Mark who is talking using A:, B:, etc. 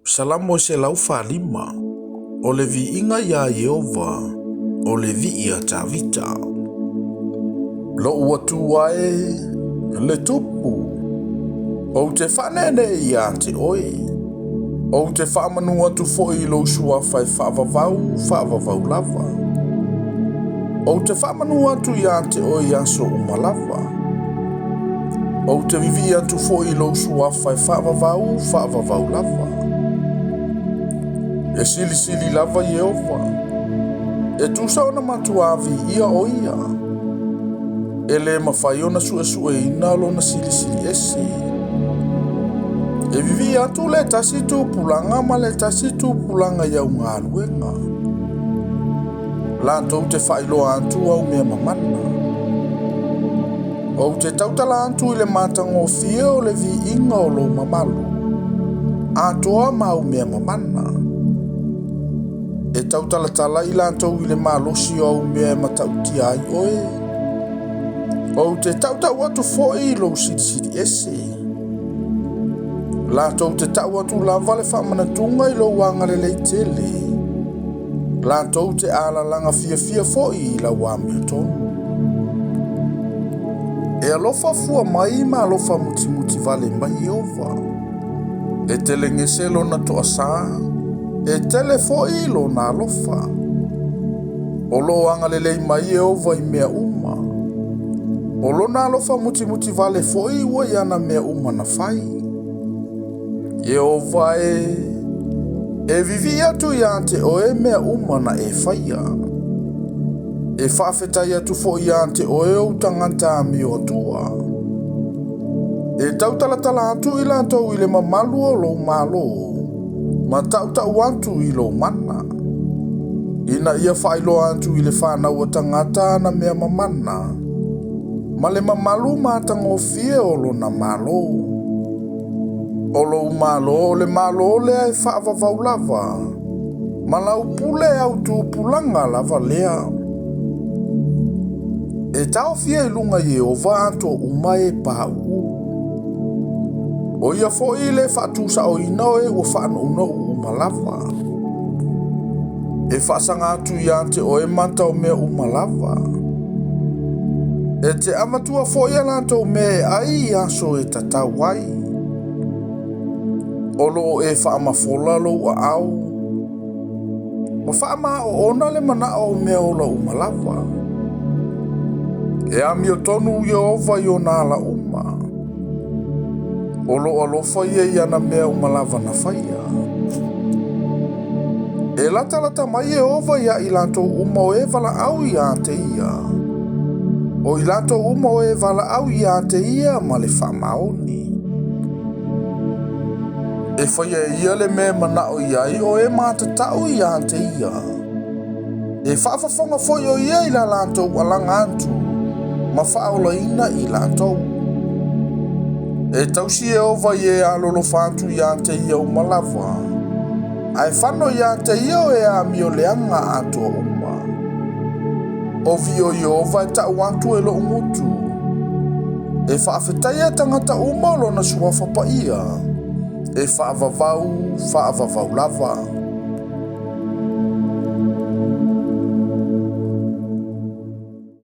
A: Salamo e 145. O le viiga iā Ieova, o le vii a Tavita. Lou Atua e, le Tupu, ou te faaneenee ia te oe. Ou te faamanu atu foi i lou suafa e faavavau, faavavau lava. Ou te faamanu atu ia te oe i aso uma lava. Ou te vivii atu foi i lou suafa e faavavau, faavavau lava. E silisili lava Ieova. E tusa ona matuā viia o ia. E le mafai ona suesueina lona silisili ese. E vivii atu le tasi tupulaga ma le tasi tupulaga i au galuega. Latou te faailoa atu au mea mamana. Ou te tautala atu i le matagofie o le viiga o lou mamalu, atoa ma au mea mamana. E tautalatala i latou i le malosi o au mea e matautia ai oe. Ou te tautau atu foi i lou silisili ese. Latou te tau atu lava le faamanatuga i lou agalelei tele. Latou te alalaga fiafia foi i lau amiotonu. E alofa fua mai ma alofa mutimuti vale mai Ieova. E telegese lona toasā, e tele foi lona alofa. O loo agalelei mai Ieova i mea uma. O lona alofa mutimuti vale foi ua i ana mea uma na fai. Ieova e, e vivii atu ia te oe mea uma na e faia. E faafetai atu foi ia te oe ou tagata amio atua. E tautalatala atu i latou i le mamalu o lou malo, ma tautau atu i lou mana. Ina ia faailoa atu i le fanau a tagata ana mea mamana, ma le mamalu matagofie o lona Malo. O lou Malo o le Malo lea e faavavau lava, ma lau pule au tupulaga lava lea. E taofia i luga Ieova atoa uma e pauu. O ia foi le faatusaoina o e ua faanounou uma lava. E faasaga atu ia te oe mata o mea uma lava. E te avatua foi a latou mea e ai i aso e tatau ai. O loo e faamafola lou aao, ma faamaoona le manao o mea ola uma lava. E amiotonu Ieova i ona ala uma. O loo alofa ia i ana mea uma lava na faia. E latalata mai Ieova ia i latou uma o e valaau ia te ia. O i latou uma o e valaau ia te ia ma le faamaoni. E faia e ia le mea e manao i ai o e matatau ia te ia. E faafofoga foi o ia i la latou alaga atu ma faaolaina i latou. E tausi Ieova i e alolofa atu ia te ia uma lava, ae fano ia te ia o e amio leaga atoa uma. O vio Ieova e tau atu e lou gutu. E faafetaia tagata uma o lona suafa paia, e faavavau, faavavau lava.